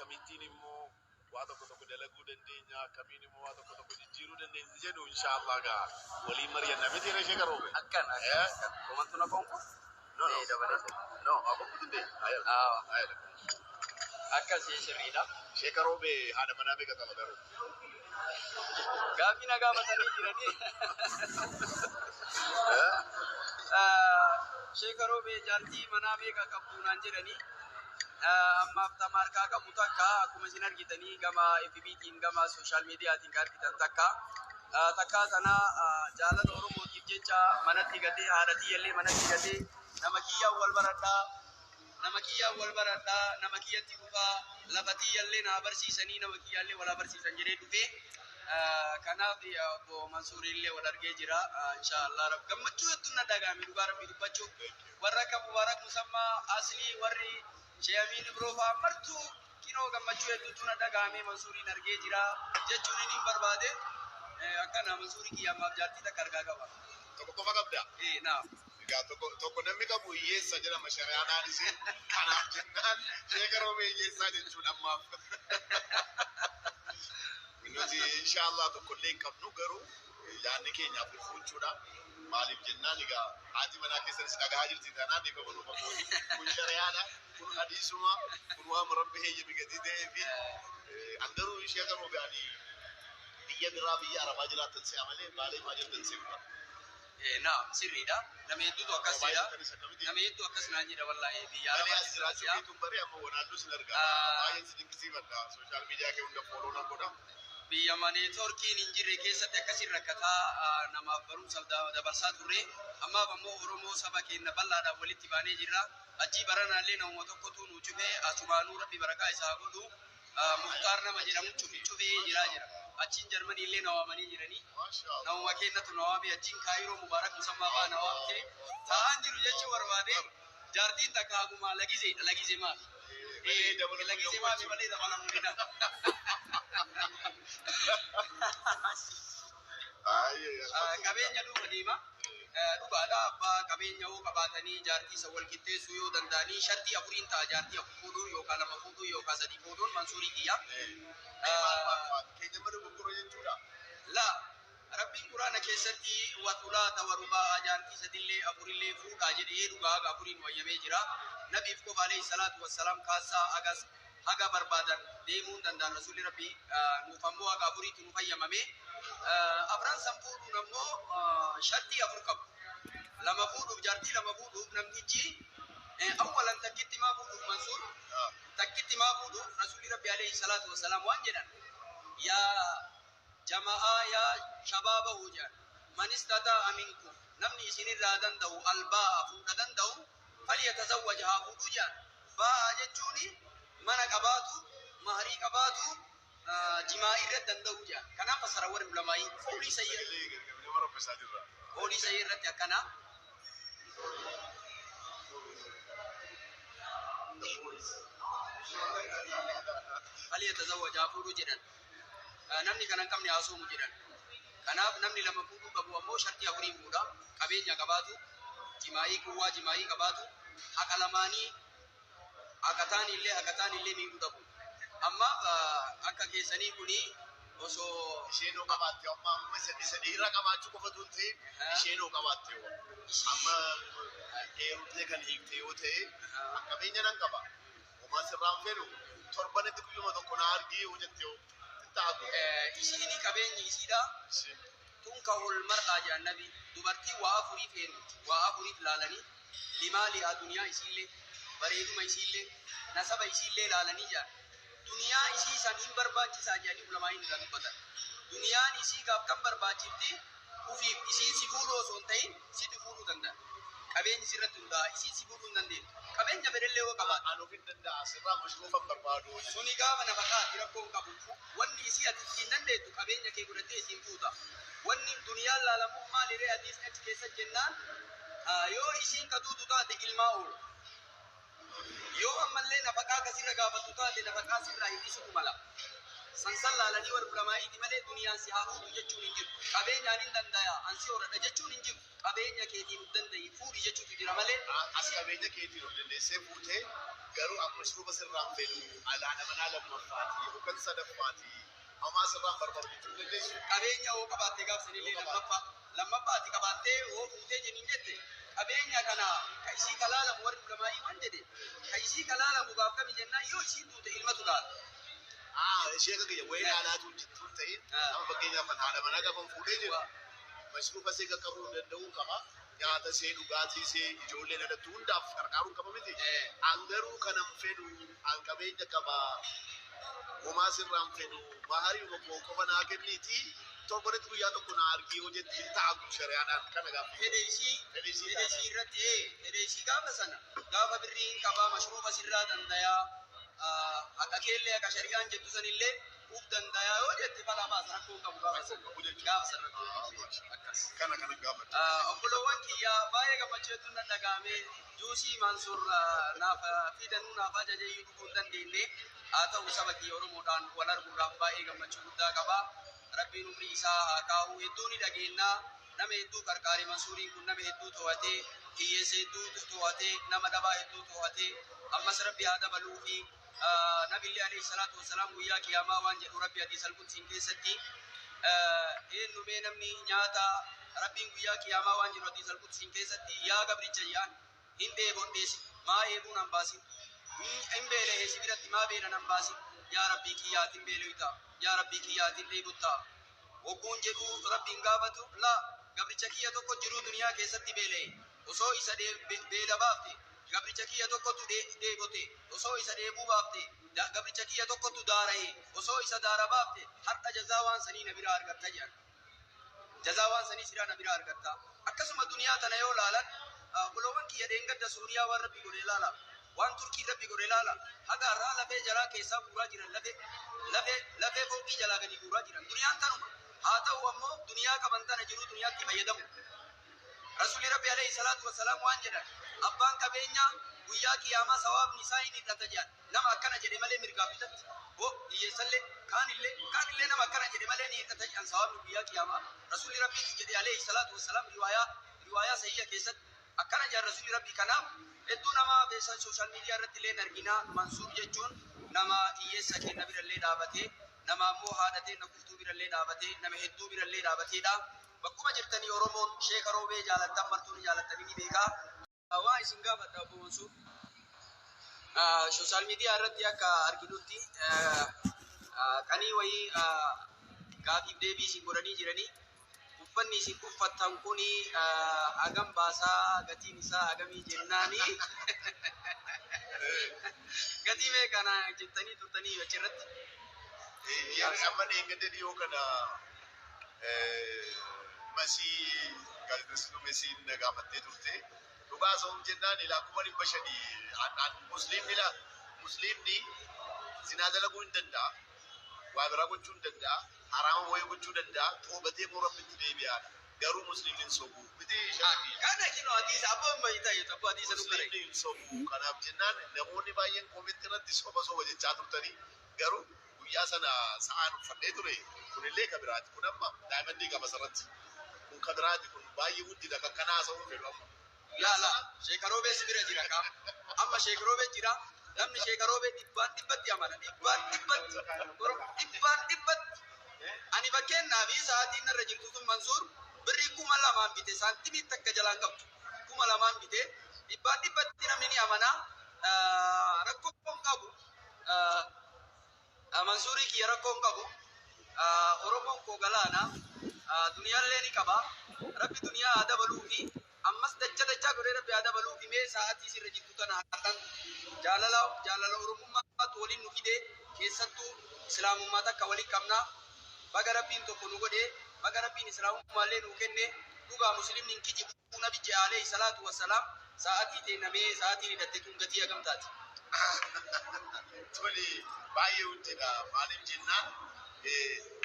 Akkamittiin immoo waa tokko tokko dalaguu dandeenya, akkamiin immoo waa tokko tokko jijjiiruu dandeenya jedhu inshaallah gaa waliin mari'anna miti ree sheeka Roobe. Akkana akkana. Komantu na konko? No, no. Dabalee. No, abbaan dandeenya. Ayala. Akkasii sirriidha. Sheeka Roobe haadha manaa meeqa qaba garuu? Gaaffii na gaafatanii jiranii. Sheeka Roobee jaartii manaa meeqa qabdu naan jedhanii. Ammaaf tama harkaa qabu takka, akkuma isin argitanii gama FB'tiin gama social mediaatiin kan argitan takka. Takkaa tana jaalala Oromootiif jecha manatti gatee, haadha tiyyallee manatti gatee, nama kiyyaan wal baradhaa, nama kiyyaan wal baradhaa, nama kiyyatti dhufaa, lafa tiyyallee naa barsiisanii, nama kiyyaallee wal haa barsiisan jedhee dhufee. Kanaaf obbo Mansuurii illee wal argee jira. Inshaallah gammachuu hedduun na dhagahame dhugaa Rabbii dubbachuuf. Warra akka Mubaarak Musammaa Aslii, warri Sheekh Amiin Ibroo fa'aa martuu kinoo gammachuu hedduutu na dhagahame, Mansuuriin argee jira jechuun inni hin barbaade. Akkana Mansuurii kiyya ammaaf jaartii takka argaa qaba. Tokko qofa qabda. Ee, naaf. Egaa tokko tokko namni qabu hiyyeessa jedhama shari'aadhaanis. Kanaaf jennaan sheeka Roobee hiyyeessaa jechuun ammaaf. Nuti inshaallah tokkollee hin qabnu, garuu yaadni keenya afur fuuchuudha. Maaliif jennaan egaa haati manaa keessanis dhagahaa jirti taanaan dhiifama nuuf abbooti. Kun shari'aadha, kun hadiisuma, kun waan Rabbi heeyyame gatii ta'ee fi an garuu sheeka Roobee ani biyya biraa biyya Arabaa jiraattan si'a malee Baalee fa'aa jirtan si'a. Naam, sirriidha. Nama hedduutu akkas jedha. Nama hedduu akkas naan jedha wallaahi, biyya Malee Arabaa as jiraachuu jirtan si'a. keetuun baree amma wanaalluu sin argaa. Baay'een si dinqisiifadha. Social media kee hunda follow nan godha. Biyya networkiin hin jirre keessatti akkasin rakkataa namaaf barumsa dabarsaa turre. Ammaaf ammoo Oromoo saba keenya bal'aadhaan walitti baanee jirra. Achii baranaallee namuma tokkotu nu cufee, asumaanuu Rabbi barakaa isaa godhu. Muktaar nama jedhamu cufee jiraa jira. Achiin Jarmanii illee na waamanii jiranii. Namuma keenyatu na waame. Achiin Kaayiroo Mubaarak Musammaa fa'aa na waamte. Taa'aan jiru jechuu barbaade, jaartiin takka haguma lagizeedha, lagizee maafi. Lagizee maafi malee dabalamuu ni danda'a. Qabeenya duuba deema. Dhugaadha, abbaa qabeenya yoo qabaatanii jaartii isa wal qixxeessuu yoo danda'anii shartii afuriin ta'a jaartii afur fuudhuun yookaan lama fuudhuun yookaan sadii fuudhuun, Mansuurii kiyya. Keenya mana gurgura jechuudha. La, Rabbiin Quraana keessatti وثلاث ورباع, jaartii sadillee afurillee fuudhaa jedhee dhugaa haga afuriin wayyamee jira. Nabiif qofa عليه الصلاة والسلام kaasaa hagas haga barbaadan deemuu hin danda'an Rasuulli Rabbii, nuuf ammoo haga afuriitu nu fayyamame. Afran san fuudhuun ammoo shartii afur qabu. Lama fuudhuuf, jaartii lama fuudhuuf namtichi awwalan takkitti maa fuudhuuf, Mansuur, takkitti maa fuudhuuf, Rasuulli Rabbii عليه الصلاة والسلام waan jedhan: "Yaa jama'aa, yaa shabaaba," jedhan, "من استطاع منكم," namni isinirraa danda'u, الباءة, fuudha danda'u, فليتزوج, haa fuudhuu jedhan. باءة jechuun mana qabaatu, maharii qabaatu, jimaa irratti danda'u jedhan. Kanaaf fasara warri ulamaayii qoolii sayyid Sagalee gargar nama rabbisaa jirra. Qoolii sayyid irratti akkana. فليتزوج, haa fuudhuu jedhan. Namni kana hin qabne haa soomu jedhan. Kanaaf namni lama fuudhuu qabu ammoo shartii afuriin fuudha. Qabeenya qabaatu, jimaa'ii quwwaa jimaa'ii qabaatu, haqa lamaanii haqataan illee miidhuu dhabu. Ammaaf akka keessanii kuni osoo Isheenoo qabaatte, amma amma isa dhiira qabaachuu qofatu hin ta'in, isheenoo qabaatte yoo amma heerumtee kan hiikte yoo ta'e, qabeenya nan qaba. Homaa sirraan fedhu, torbanitti guyyuma tokko na argee yoo jette yoo hin taatu. Isiini qabeenyi isiidha. تنكح المرأة jedhan nabi, dubartii waa afuriif heerumti, waa afuriif laalanii, لمالها, duniyaa isiillee, bareeduma isiillee, nasaba isiillee laalanii jedhan. Duniyaa isii san hin barbaachisaa jedhanii ulamaa'iin irraa dubbatan. Duniyaan isii gaaf kan barbaachifti, ufiif isiin si fuudhuu osoo hin ta'in situ fuudhuu danda'a. Qabeenyi sirratti hundaa'a, isiin si fuudhuu hin dandeettu. Qabeenya fedhellee yoo qabaate. An of hin danda'a, sirraa mashruufan barbaadu. Suni gaafa nafaqaati rakkoo hin qabu. Wanni isii ati ittiin dandeettu qabeenya kee godhattee isiin fuuta. Wanni duniyaan laalamuuf maali ree hadiisni achi keessa jennaan, yoo isiin kaduutu taate ilmaa oola. Yoo ammallee nafaqaa kasirra gaafattu taate nafaqaa sirraa hir'isutu mala. Sansan laalanii warri ulamaa'iiti malee duniyaan si haa fuudhu jechuun hin jiru. Qabeenyaan hin dandaya, an si horadha jechuun hin jiru. Qabeenya keetiin of danda'i fuudhi jechuutu jira malee. As qabeenya keetiin of dandeessee fuutee Garuu amma shuruba sirraan fedhu alaana manaa lammaffaati yookaan sadaffaati hamaa sirraan barbaadu jechuu dandeessu. Qabeenya hoo qabaattee gaafsanillee lammaffaa lammaffaa ati qabaattee hoo fuutee jenniin jette, qabeenya kana ka isii kalaalamu warri ulamaa'ii waan jedhe, ka isii kalaalamu gaaf kami jennaan, yoo isiin duute ilmatu laala. Ishee akka kiyya wayii laalaatu jittuun ta'in, amma fakkeenyaaf kan haadha manaa qaban fuudhee jiru. Mashruufa ishee qaqqabuu danda'uu qaba. Nyaata ishee, dhugaatii ishee, ijoollee dhalattu hundaaf gargaaruu qaba miti. An garuu kanan fedhu, an qabeenya qaba. Homaa sirraan fedhu, maharii koo qofa naa kenniiti. Torbanitti guyyaa tokko naa argii yoo jette hin ta'a kun shari'aadhaan kana gaaffii. Fedhe isii. Fedhe isii. Fedhe isii irratti, fedhe isii gaafa sana gaafa birrii hin qabaa, mashruufa sirraa dandayaa, haqa keellee haqa shari'aan jettu sanillee uf dandayaa yoo jette, falaa baasa, rakkoo hin qabu gaafa sana. Gaafa sana rakkoo hin qabu. Akkas. Kana gaafadha. Obboloowwan kiyyaa, baay'ee gammachuutu na dhagahame. Juusii Mansuur naaf fidanuu naaf ajajee dhuguu hin dandeenye. Haa ta'u, saba kiyya Oromoodhaan wal arguudhaaf baay'ee gammachuu guddaa qaba. Rabbiin umrii isaa haa kaa'u. Hedduu ni dhageennaa. Nama hedduu qarqaare Mansuuriin kun, nama hedduu to'atee, hiyyeessa hedduu to'atee, nama dhabaa hedduu to'atee, ammas Rabbi haa dabaluu fi nabillee alayhi salaatu wasalaam guyyaa qiyaamaa waan jedhu Rabbi hadiisal qudsiin keessatti, eenyumee namni nyaata, Rabbiin guyyaa qiyaamaa waan jedhu hadiisal qudsiin keessatti, yaa gabricha yaan hin dheebodheesi maa eebuun han baasin, hin beela'ee si biratti maa beelan han baasin, yaa Rabbii kiyyaatiin beeloyta, yaa Rabbii kiyyaatiin dheebottaa wogguun jedhu, Rabbiin gaafatu, laa, gabricha kiyya tokko jiruu duniyaa keessatti beela'e, osoo isa beela baafte, gabricha kiyya tokkotu dheebote, osoo isa dheebuu baafte, gabricha kiyya tokkotu daara'e, osoo isa daara baafte, har'a jazaa waan sanii na biraa argatta jedhan. Jazaa waan sanii siraa na biraa argatta. Akkasuma duniyaa tana yoo laalan, obboloowwan kiyya, dheengadda Suuriyaa waan Rabbi godhe laala, waan Turkii Rabbi godhe laala. Haga har'aa lafee jaraa keessaa guuraa jiran, lafee lafee lafee fooqii jalaa gadi guuraa jiran. Duniyaan tanuma. Haa ta'u ammoo duniyaa qaban tana jiruu duniyaatti fayyadamu. Rasuulli Rabbi alayhi salaatu wasalaam waan jedhan, abbaan qabeenyaa guyyaa qiyaamaa sawaabni isaa hin hir'ata jedhan. Nama akkana jedhe malee mirgaaf bitatti. Hoo hiyyeessallee kaanillee kaanillee nama akkana jedhe malee ni hir'ata jedhan sawaabni guyyaa qiyaamaa. Rasuulli Rabbiitu jedhe alayhi salaatu wasalaam, riwaayaa sahiha keessatti akkana jedhan Rasuulli Rabbii. Kanaaf hedduu nama feesan social media irratti illee argina. Mansuur jechuun nama hiyyeessa keenya birallee dhaabatee, nama ammoo haadha teenya kuftuu birallee dhaabatee, nama hedduu birallee dhaabateedha. Bakkuma jirtanii Oromoon Sheeka Roobee jaalattan martuu ni jaalattanii ni beekaa. Waa isin gaafadha, obbo Mansuur. Social media irratti akka arginutti qanii wayii gaafiif deebii isin godhanii jiranii. Uffanni isin uffattan kuni hagam baasaa, gatiin isaa hagamii jennaani, gatii meeqana jettanii turtanii achirratti? Yeroo amma dheengadda dhiyoo kana Masii, gaazexeessituu Mesiin na gaafattee turte. Dhugaa sa'uun jennaan ilaa 500,000. Musliimni ilaa musliimni zinaa dalaguu hin danda'a. Waa biraa gochuu hin danda'a. Haraama wayii gochuu danda'a. Toobatee immoo Rabbitti deebi'aadha. Garuu musliimni hin sobu. Miti shaakii. Kana kinoo hadiisa abboo mayitaa jettu, abboo hadiisa nu bare. Musliimni hin sobu. Kanaaf jennaan namoonni baay'een comment irratti soba soba jechaa turtanii, garuu guyyaa sana sa'aan uffadhee ture kunillee ka biraati. Kun amma diamond qaba asirratti. Kun ka biraati, kun baay'ee guddina kan kanaa haasa'uun fedhu amma. Laa laa, Sheeka Roobee si bira jira kaa. Amma Sheeka Roobee jira. Namni Sheeka Roobee dhibbaan dhibbatti amana. Dhibbaan dhibbatti. Dhibbaan dhibbatti. Ani fakkeenyaa fi sa'aatiin narra jirtu tun, Mansuur, birrii 2000n bite, saantimii takka jalaan qabdu. 2000n bite. Dhibbaan dhibbatti namni ni amana. Rakkoo hin qabu. Mansuurii kiyya, rakkoo hin qabu. Oromoon koo galaana. Duniyaallee ni qaba. Rabbi duniyaa haa dabaluu fi ammas dacha dachaa godhee Rabbi haa dabaluu fi mee sa'aatii sirra jirtu tana har'an jaalala jaalala Oromummaatu waliin nu fide, keessattuu Islaamummaa takka waliin qabna. Baga Rabbiin tokko nu godhe, baga Rabbiin Islaamummaallee nuu kenne. Dhugaa muslimni hin kijibu nabi jedhe alayhi salaatu wassalaam. Sa'aatii teennamee, sa'aatiin hidhatte tun gatii hagam taati? Tole, baay'ee guddina. Maaliif jennaan,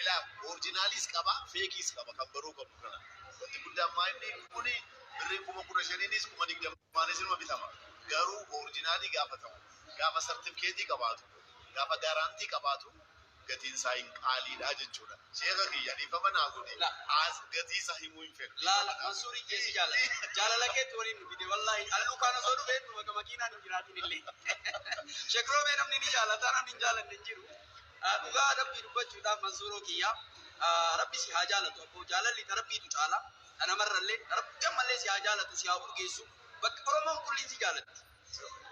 ilaa, original-iis qaba, fake-iis qaba, kan baruu qabu kana. Wanti guddaan maa inni kuni birrii 15,000-nis 20,000-nis inuma bitama. Garuu original gaafatamu, gaafa sartifikeetii qabaatu, gaafa guarantee qabaatu. Gatiin isaa hin qaaliidha jechuudha. Sheeka kiyya dhiifama naa godhi. La. As gatii isaa himuu hin fedhu. Laala Mansuurii keessi jaalala. Jaalala keetti waliin nu fide wallaahi. Halluu kaan osoo dhufee nu bakka makiinaan hin jiraatin illee. Sheekroobee namni ni jaalata, namni hin jaalanne hin jiru. Dhugaa Rabbii dubbachuudhaaf, Mansuuroo kiyya, Rabbi si haa jaalatu abboo. Jaalalli ta Rabbiitu caala. Ta namarrallee Rabbi ammallee si haa jaalatu, si haa urgeessu. Bakka Oromoon kulliin si jaalatti.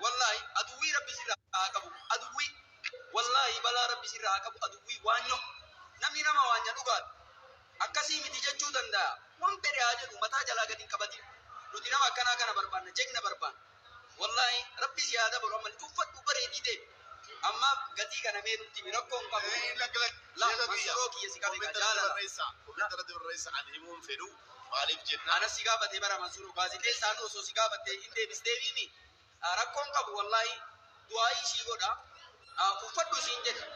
Wallaahi aduwwii Rabbi sirraa haa qabu. Aduwwii wallaahi balaa Rabbi sirraa haa qabu. Aduwwii waanyoo. Namni nama waanya dhugaadha. Akkasii miti jechuu danda'a. Waan fedhe haa jedhu, mataa jalaa gadi hin qabatin. Nuti nama akkanaa kana barbaanna, jegna barbaanna. Wallaahi Rabbi si haa dabalu, ammallee uffadhu, bareedii deemi. Amma gatii kana mee nutti himi, rakkoo hin qabu. La Mansuuroo kiyya si qabe jaalala. Comment irratti barreessaa, ani himuu hin fedhu. Maaliif jennaan? Anas si gaafate bara, Mansuuroo, gaazexeessaan osoo si gaafatte hin deebistee fiimi. Rakkoon qabu, wallaahi du'aayii sii godha. Uffadhu siin jedha.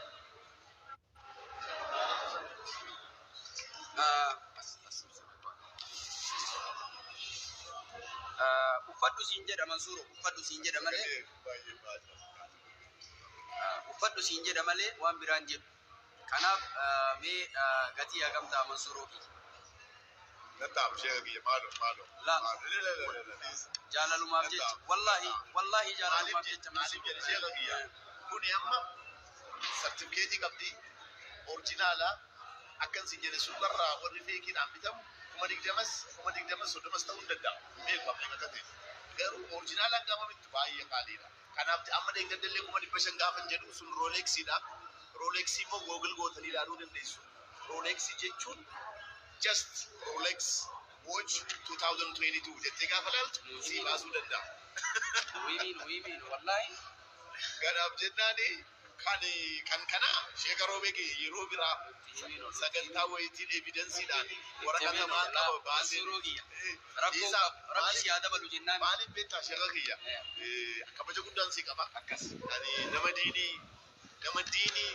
Uffadhu siin jedha, Mansuuroo, uffadhu siin jedha malee. Baay'ee baay'ee. Uffadhu siin jedha malee waan biraan jedhu. Kanaaf mee gatii hagam ta'a, Mansuuroo kiyya? Nattaaf sheeka kiyya, maaloo maaloo. La. Maaloo. La la la la. Jaalalumaaf jecha, wallaahi wallaahi jaalalumaaf jecha. Maaliif jedhe sheeka kiyya? Kuni amma sartifikeetii qabdi. Original akkan sin jedhe suuqarraa warri fakeiidhaan bitamu 20,000s 20,000 30s ta'uu hin danda'a. Beeku amma akka ta'e. Garuu originalaan gaafa bittu baay'ee qaaliidha. Kanaaf amma deeggadallee 500,000 gaafa hin jedhu sun Rolexiidha. Rolexii immoo Google gootanii ilaaluu dandeessu. Rolexii jechuun just Rolex watch 2022 jettee gaafa ilaaltu sii baasuu danda'a. Wiimiin wiimiin wallaahi. Kanaaf jennaani kan kana sheeka Roobee yeroo biraa sagantaa wayitiin evidenceiidhaan waraqata maal qaba baasee. Mansuuroo kiyya. Rakkoo qabu. Rabbi si haa dabalu jennaan. Maaliif beektaa, sheeka kiyya? Kabaja guddaan si qaba. Akkas. Ani nama diinii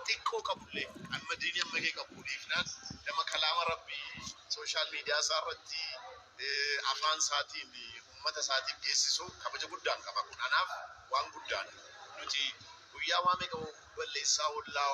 xiqqoo qabullee, amma diinii amma kee qabu dhiifnaan, nama kalaama Rabbii social media isaa irratti afaan isaatiin uummata isaatiif geessisu kabaja guddaan qaba. Kun anaaf waan guddaadha. Nuti guyyaa waa meeqa balleessaa ollaa.